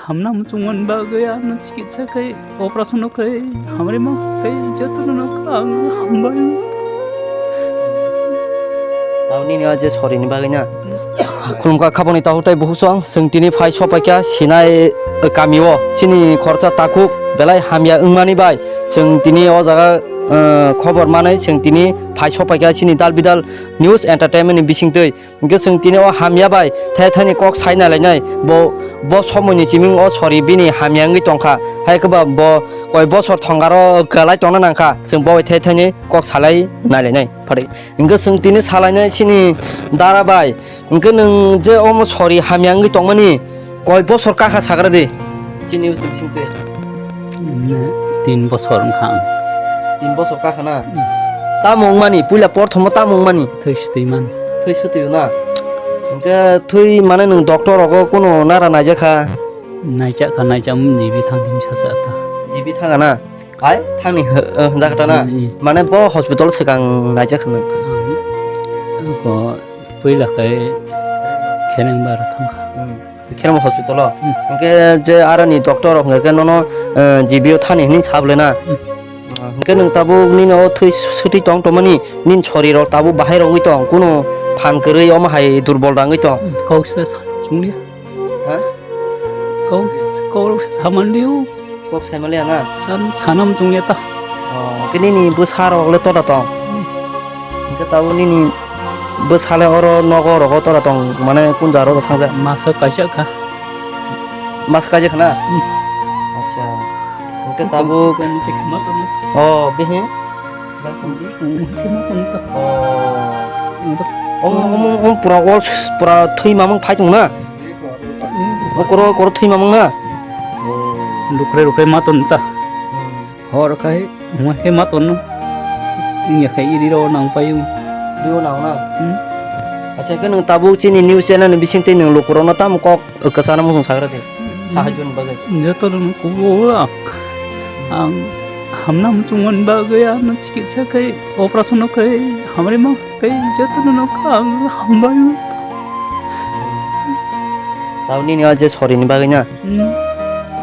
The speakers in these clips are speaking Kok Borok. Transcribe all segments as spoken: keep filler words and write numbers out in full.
Hamna muchungmani bagwi ano chikitsa khai operation no khai hamrima khai jotono no ang hambai. Tao nini o je sori ni bagwi na. Khulumkha khaboni takhuk tai bukhuk song, chwng tini phai sopaikha sinai, eh, kami o. Chini khoroksa takhuk belai hamya wngmani bai chwng tini o jaga, eh, khobor manwi chwng tini phai sopaikha chini dal bidal news entertainment ni bisingtwi. Hwnkhe chwng tini o hamya bai thai thaini kok sai nai lainai. Bo, bo somoini chiming o sori bini hamya wngwi tongkha. Hai khe ba bo koi bosor thongaro kwlai tongna nangkha. Chwng bo bai thai thaini kok salai nai lainai. Pharai. Hwnkhe chwng tini salainai chini dara bai. Hwnkhe nwng je omo sori hamya wngwi tongmani koi bosor kakha sagra di? Chini usni bisingtwi. Tin bosor wngkha ang. Tin bosor kakha na? Hmm. Tamo wngmani? Puila porthomo tamo wngmani? Thwi swtwi man. Thwi swtwi na? Hwnkhe thwi mane nwng doctor rogo kuno nara naijakha? Naijakha, naijakmani jibi thang hini sacha ta. Jibi thanga na? Hai, thangni hw-, hwnjakha ta na? Hmm, hmm. Mane bo hospital swkang naijakha nwng? Hmm. Ko puila khe kheneng bar thangkha. Hmm. Khermo hospital o. Hmm. Hwnkhe je aroni doctor rok hwnkhe nono, eh, G B o thani hwnwi sa bwlai na. Hmm. Hwnkhe nwng tabuk nini o thwi swtwi tong tongmani, nini sori rok tabuk bahai rwngwi tong, kuno phan kwrwi omo hai durbol rwngwi tong. Hmm, kok se sa-, chwngli. Ha? Kok, kok rok se saman liu. Kok saimaliya na? San-, sanam chwngya ta. Oh, khe nini bwsa rok le tora tong? Hmm. Hwnkhe tabuk nini bwsa le oro nogo rogo tora tong, mane kun jaro thangjak? Masa kaisa kha. Masa kaisa kha na? Hmm. Acha. Hwnkhe tabuk. Kon-, kon-, kon-, oh, bihi? Hmm, hwnkhe ma tong ta. Oh. Hwnkhe om, om, om, om pura wall, pura thwi mamang phai tong na? Hmm. O koro, koro thwi mamang na? Oh. Lukhre, lukhre ma tong ta. Hmm. Hor khai, hwnba khe ma tonno. Wngya khe iri rw nang paio. Rio nang na? Hmm. Acha, khe nwng tabuk chini news channel ni bisingtwi nwng lukurokno tamo kok kwchangno muchung sagra di? Hmm. Sahajoni bagwi. Joto rwno kubo ang. Ang hamna muchungmani bagwi ano chikitsa khai operation no khai hamrima khai joto rwno ang hambai. Tamo nini o je sori ni bagwi na? Hmm.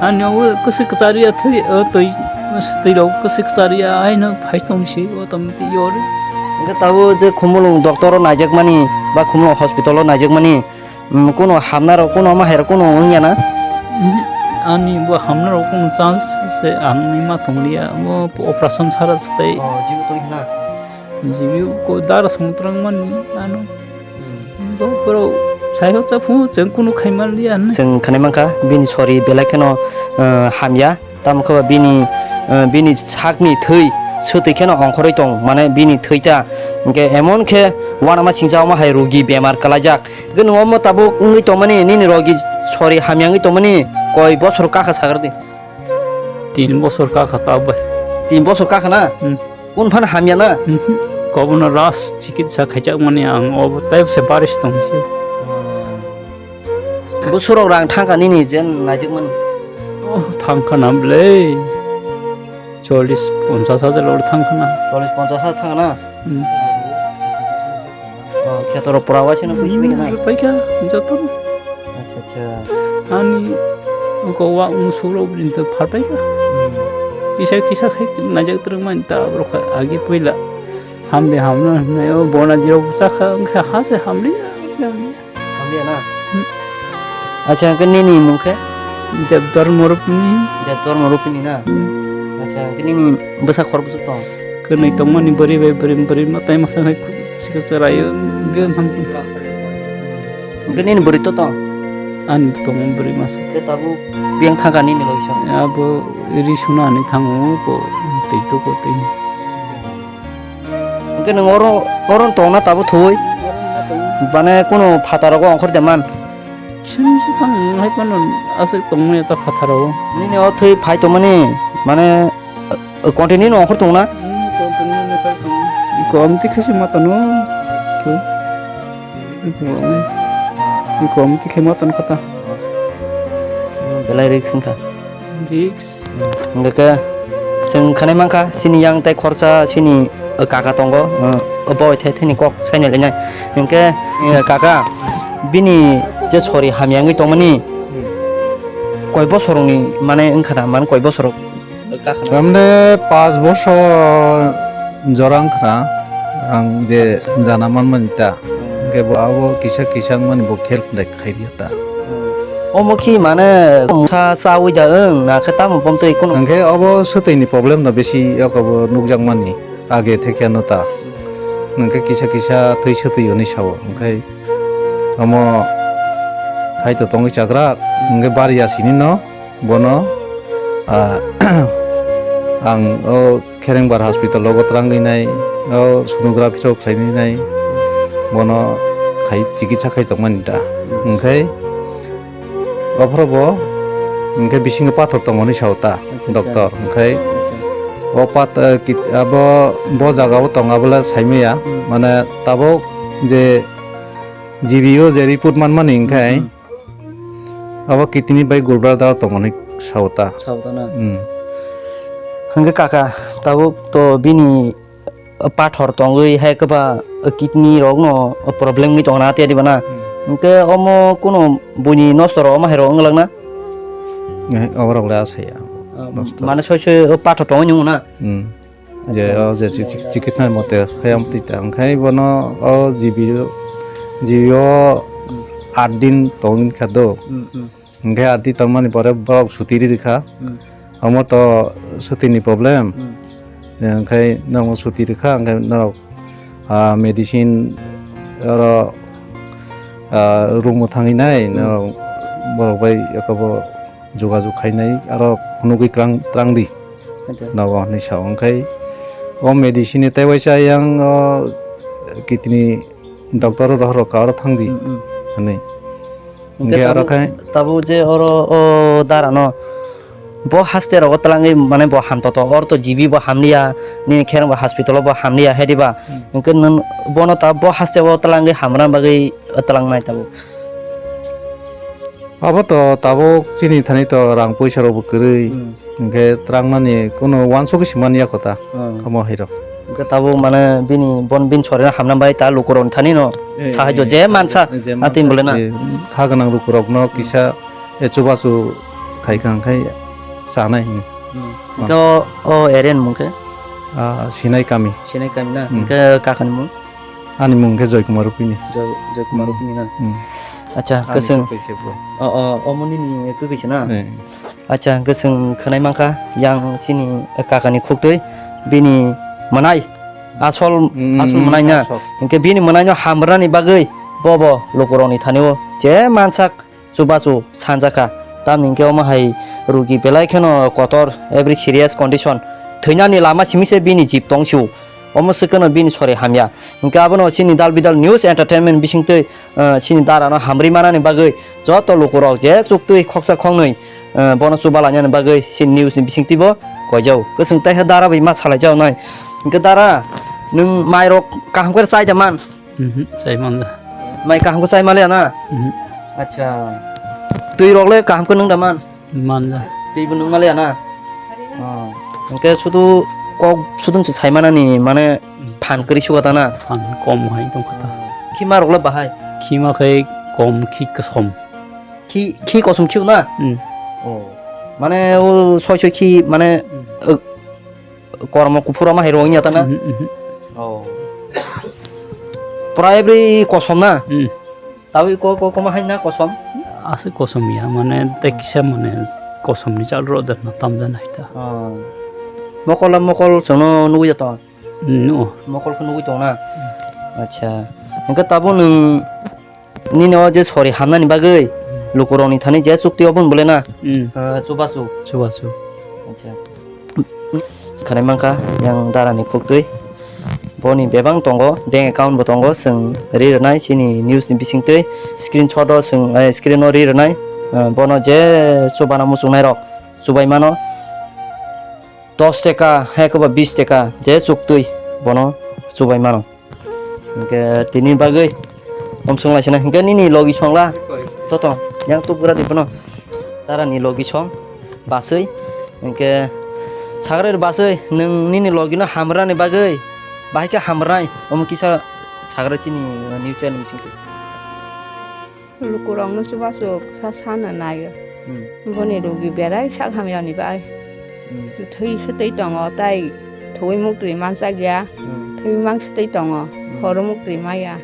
Ani o kwswi kwchariya thwi, o twi, twi rok kwswi kwchariya aino phai tong si o tamo twi yori. Hwnkhe tabuk je khumulwng doctor o naijakmani ba khumulwng hospital o naijakmani, mm, kuno hamna rok kuno omo hai rok kuno wngya na? Hmm. Ani bo hamna rok kuno chance se ang ni ma tong liya, bo operation sara se tei. Oh, jibo tong na? Jibo ko dara song trang mani ano. Bo borok saiho cha phungo chwng kunu khai man liya hinwi. Chwng khnai mankha bini sori belai kheno, eh, hamya. Tamo khe ba bini, eh, bini sakni thwi swtwi kheno ongkhorwi tong, mane bini thwi ta. Hwnkhe emon khe uanama singcha omo hai rogi bemar kwlaijak. Hwnkhe nwng omo tabuk wngwi tongmani, nini rogi sori hamya wngwi tongmani koi bosor kakha sagra di? Tin bosor kakha ta bai. Tin bosor kakha na? Hmm. Kun phan hamya na? Mhm. Kobono ras chikitsa khaijakmani ang obo tei se baris tong si. Bo surok rang thangkha nini je naijakmani? Oh, thangkha na ble. Chollis ponchas hajar lor thangkha na. Chollis ponchas hajar thangkha na? Hmm. Oh, kheto rok pura waisa no puisi bai na? Hmm, paikha, joto. Acha, acha. Ani uko wa ung suro bini to phatai ka. Hmm. Kisa kisa khai najak terung man ta borok agi puila. Hamde hamno hwnwi o bona jiro bwsa kha wngkha ha se hamliya, hamliya. Hamliya na? Hmm. Acha, hwnkhe nini mung khe? Debdor Morupini. Debdor Morupini na? Hmm. Acha, hwnkhe nini bwsa khor bwswk tong? Kwnwi tongmani bwrwi bai bwrwi, bwrwi ma tai masa hai sikha chwraio, ge ham. Hwnkhe nini bwrwi to tong? Ani tongo bwrwi masa. Khe tabuk biyang thangkha nini logi song? Abo ri suna ani thango ko tei to ko tei. Hwnkhe nwng oro, oro tongna tabuk thwi? Mane kuno phataro go ongkhor de man? Chwng se phang hai phano aswk tongmani ta phataro. Nini o thwi phai tongmani mane, eh, continue no ongkhor tongna? Hmm, continue no ongkhor tongo. Kom tikhe se ma tono. Thwi. Kom tikhe ma ton kha ta. Belai risk wngkha. Risk. Hwnkhe chwng khanai mankha, chini yang tei khorsa, chini kaka tongo, bo thai thani kok saina lainai. Hwnkhe, kaka, bini je sori hamya wngwi tongmani, koi bosorokni mane wngkha na, mane koi bosor kakhana? Tamde pas bosor jora wngkha na, ang je jana manmani ta. Hwnkhe bo abo kisa kisa wngmani bo khel khlai khairya ta. Omo khi mane sa chawi da wng na khe tamo bomtwi kuno? Hwnkhe obo swtwini problem no bisi yokobo nukjakmani age thekyano ta. Hwnkhe kisa kisa twi swtwi hwnwi sao. Hwnkhe omo hai to tongwi chakrak, hwnkhe bariya sini no bono, ah, ang o Kherengbar hospital rogo twrangwi nai, o sonography rok khlainai nai, bono khai chikitsa khai tongmani da. Hwnkhe ophoro bo hwnkhe bisingo pathor tongo hinwi sao ta. Acha, acha. Doctor, hwnkhe acha, o pat-, eh, kit-, abo bo jaga o tong abole saimaya, hmm, mane tabuk je G B o je report manmani hwnkhe, hmm, abo kidney bai gallbladder tongmani sao ta. Sao ta na? Hmm. Hwnkhe kaka, tabuk to bini pathor tongwi hai kwba kidney rokno problem wngwi tongna tei diba na? Hmm. Hwnkhe omo kuno buini nosto rok omo hai rok wng glak na? Eh, oborok le asaya. Ah, nosto. Mane soi soi o pathor tongwi nung na? Hmm. Je, acha, o je chi-, chi-, chikitna mote khe amtwi ta, hwnkhe bono o G B o, G B o aat din tongwi kha do. Hmm, hmm. Hwnkhe aat din tongmani pore borok suti ri rikha. Hmm. Omo to suti ni problem. Hmm. Hwnkhe norok suti rikha, hwnkhe norok, ah, medicine oro, ah, room o thangwi nai, hmm, norok borok bai eko bo jogajog khainai, aro phunugwi twlang, twlang di. Acha. Nogo hinwi sao. Hwnkhe o medicine ni tei waisa yang o kidney doctor rohor rok ka oro thang di, hmm, hmm, hinwi. Hwnkhe hwnkhe aro tabuk, khai tabuk je oro o dara no bo haste rogo twlangwi mane bo ham toto, oro to G B bo hamliya, nini Kherengbar hospital o bo hamliya, he diba? Hmm. Hwnkhe nwng bono ta bo haste o twlangwi hamrwna bagwi twlangnai tabuk. Abo to tabuk chini thani to rang puisa rok bo kwrwi. Hmm. Hwnkhe twlangnani kuno uansugwi se manya kho ta. Hmm. Omo hai rok. Hwnkhe tabuk mane bini bon bini sorina hamna bai ta lukurokni thani no eh, sahajyo eh, je mansa eh, je atwi mansa, bole na. Eh, kha gwnang lukurokno kisa, eh, chubachu khai kha hwnkhe chanai. Hmm. Hwnkhe o, o area ni mung khe? Ah, Sinai kami. Sinai kami na? Hmm. Hwnkhe kakani mung? Ani mung khe Joy Kumar Rupini. Joy, Joy Kumar Rupini na? Hmm. Acha, ani kwchwng. Kwkwi se bo. O, o, omo nini kwkwi se na? Eh. Acha, kwchwng khwnai mankha yang chini kakani khuktwi bini mwnai asol, hmm, asol mwnai na? Asol. Hinkhe bini mwnaino hamrwnani bagwi bobo lukurokni thani-o je mansak chubachu sanjakha. Tamni hwnkhe omo hai rugi belai kheno kotor, every serious condition, thwinani lama simi se bini jib tong sio. Omo swkeno bini sori hamya. Hwnkhe abono chini Dal Bidal News Entertainment bisingtwi, eh, chini darano hamri manani bagwi joto lukurok je chuktwi khoksa khoknwi, eh, bono chuba lainani bagwi chini news ni bisingtwibo koijao. Kwchwng taiha dara bai ma salaijao nai. Hwnkhe dara, nwng mairok kaham khe chai da man? Mhm, chai manja. Mai kaham khe chai maliya na? Mhm. Acha. Twi rok le kaham khe nung da man? Manja. Twi bo nung maliya na? Oh. Hwnkhe sudu kok sudung se sai manani mane phan kwrwi suga ta na? Phan kom hai tong kha ta. Khima rok le bahai? Khima khai kom, khi kosom. Khi, khi kosom khiu na? Hmm. Oh. Mane o soi soi khi mane, hmm, eh, kormo kuphur ama hai rwngya ta na? Mhm, mhm. Oh. Pura every kosom na? Hmm. Tawi ko, ko, koma hai na kosom? Aswk kosom ya, mane tei kisa mane kosom ni chal ro da na tam da nai ta. Oh. Mokol la mokol chwngno nugwi ya ta? Hmm, nugo. Mokol khe nugwi tong na? Hmm. Acha. Hwnkhe tabuk nwng nini o je sori hamnani bagwi lukurokni thani je chukti obo hwn bole na? Hmm. Ah, chubachu. Chubachu. Acha. Khwnai mankha yang darani khuktwi. Boni bebak tongo, bank account bo tongo, chwng ri rwnai chini news ni bisingtwi. Screenshot o chwng, eh, screen o ri rwnai. Eh, bono je chubana muchungnai rok chubai mano. Dos teka, hai koba bis teka, je chuktwi bono chubai mano. Hwnkhe tini bagwi omsong laisana, hwnkhe nini logi songla. Toto, yang tu pura di bono. Darani logi song, baswi. Hwnkhe sagra baswi, nwng nini logi no hamrani bagwi, bahai khe hamrnai, omo kisa sagra chini news channel bisingtwi. Lukurokno chubachu sa sana naio. Hmm. Boni rugi berai sak hamyani bai. Hmm. Thwi swtwi tongo, tai thwi muktwi manchak ya. Hmm. Thwi mang swtwi tongo, Hmm. horo muktwi maya.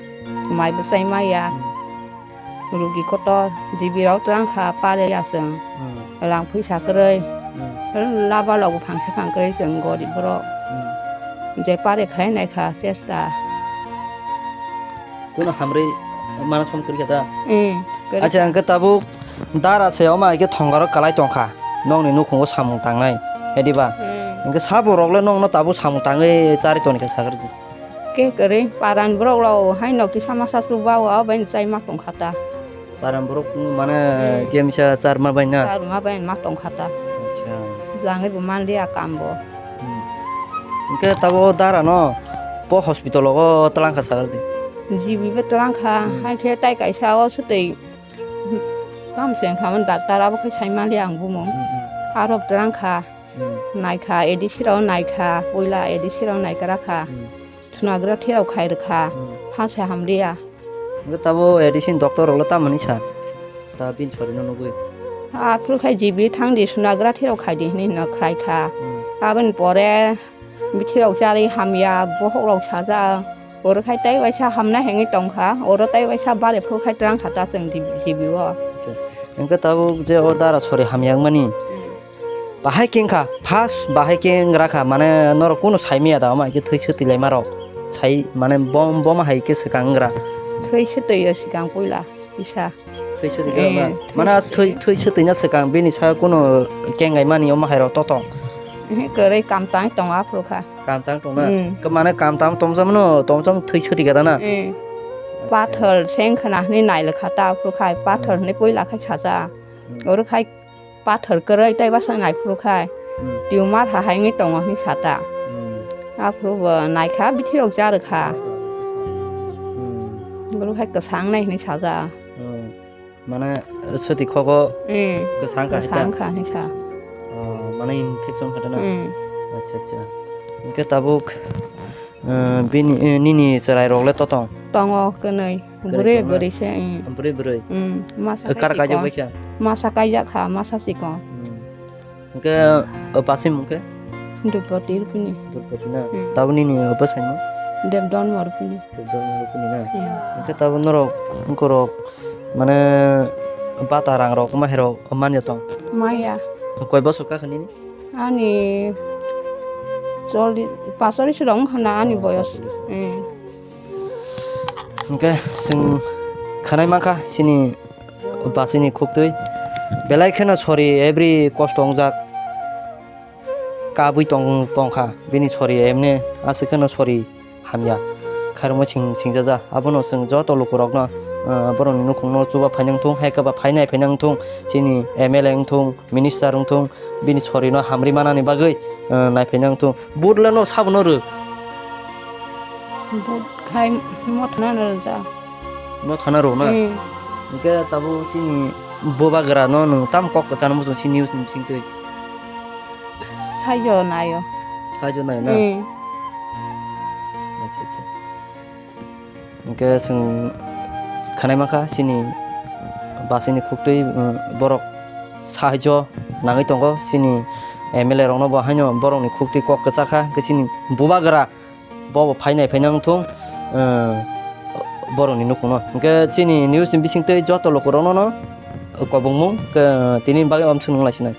Mai bwsai maya. Hmm. Rugi kotor, G B rok twlang kha, pare ya chwng. Hmm. Rang phaisa kwrwi. Hmm. Laba logo phangsa phang kwrwi chwng gorib borok. Hmm. Je pare khlai nai kha chesta. Kuno hamri mana som kwrwi kha da? Hmm, kwrwi Acha, kha. Hwnkhe tabuk dara se oma hwnkhe thongaro kwlai tong kha. Nokni nukhungo samung tangnai. Hediba? Hmm. Hwnkhe sabo rok le nokno tabuk samung tangwi charwi toni kha sakrwdi. Khe kwrwi, paran borok rok haino kisa masa chuba o, abo bai chai ma tong kha ta. Paran borok mane Hmm. khe misa charma bai na? Charma bai ma tong kha ta. Acha. Jangwi bo man liya kam bo. Hmm. Hwnkhe tabo dara no po hospital o twlang kha sagar di. G B bo twlang kha, Hmm. hai khe tai kaisa o swtwi tam se wngkha mani doctor abo khe sai man liya ang bumung. Hmm, hmm. Aro twlang kha. Hmm. Naikha, A D C rok naikha, puila A D C rok naikha rakha. Hmm. Sonography rok khai rwkha, Hmm. pha se hamliya. Hwnkhe tabo A D C ni doctor rok le tamoni sa? Ta bini sori no nugwi. Aphuru khai G B thang di, sonography rok khai di hinwi no khwlai kha. Hmm. Aboni pore bithi rok charwi hamya, bohok rok sajak. Oro khai tei waisa hamna hengwi tong kha, oro tei waisa bare phuru khai twlang kha ta chwng di G B o. Acha. Hwnkhe tabuk je o dara sori hamya wngmani, Hmm. bahai khe wngkha, first bahai khe wngrakha, mane norok kunu saimaya da, omo hai khe thwi swtwi laima rok sai, mane bom, bom hai khe swkang wngkra. Thwi swtwi o swkang puila kisa. Thwi swtwi Eh, khe ma-, thwi mane swtwi. Thwi, thwi swtwi na swkang bini sa kunu kengai mani omo hai rok totong. Ehe, kwrwi kam tang tongo aphuru kha. Kam tang tongna? Hmm. Ke mane kam tang tongsa mano, tongsa mano thwi soti gada na? Hmm. Acha. Pathor seng khna hwnwi nailwkha ta aphuru khai, pathor Hmm. hwnwi puila khai sacha. Hmm. Oro khai pathor kwrwi tei bwsa naiphuru khai. Hmm. Tumor ha hai wngwi tongo hwnwi sata. Hmm. Aphuru bo naikha, bithi rok cha rwkha. Hmm. Oro khai kwsang nai hwnwi sacha. Hmm. Mane, soti khogo Hmm. kwsang kha hita? Kwsang kha hwnwi sa. Oh, mane infection kha ta na? Hmm. Acha, acha. Hwnkhe tabuk, eh, bini, eh, nini chwrai rok le totong? Tongo kwnwi. Kwnwi Bwrwi, tongo? Bwrwi se, hmm. Bwrwi, bwrwi? Hmm. Masa Eh, kar kai kaijak tiko. Bai kha? Masa kaijak kha, masa chikon. Hmm. Hwnkhe, o, basi mung khe? Drupati Rupini. Drupati na? Hmm. Tabuk nini o bwsai no? Debdon Rupini. Debdon Rupini na? Hmm. Hwnkhe tabuk norok, borok, mane, bata rang rok, mahi rok, manya tong? Maya. Koi bosor kakha nini? Ani choli-, pasoris rok wngkha na ani Oh, boyos. Pasoris. Hmm. Hwnkhe chwng khwnai mankha chini basini khuktwi. Belai kheno sori every kosto wngjak. Kabui tong-, tongkha bini sori emne aswk kheno sori hamya khairokma sing-, singjaja. Abono chwng joto lukurokno, ah, borokni nukhungno chuba phaina wngthung, hai khe ba phainai phaina wngthung, chini M L A wngthung, minister wngthung, bini sorino hamri manani bagwi, ah, naiphai nang thung. Vote le no sabo no rw? Vote khai mothano rwja. Mothano rw na? Hmm. Hwnkhe tabuk chini bubagra no nwng tam kok kwchangma muchung si news ni bisingtwi? Saijo naio. Saijo naio na? Hmm. Acha, acha. Hwnkhe chwng khwnai mankha chini basini khuktwi, um, borok sahaijo nangwi tongo chini M L A rokno, bo haino borokni khuktwi kok kwchar kha, hwnkhe chini bubagra bobo phainai phaina wngthung, um, borokni nukhungno. Hwnkhe chini news ni bisingtwi joto lukurokno no kobongmung, uh, tini bagwi omswk nung laisinai.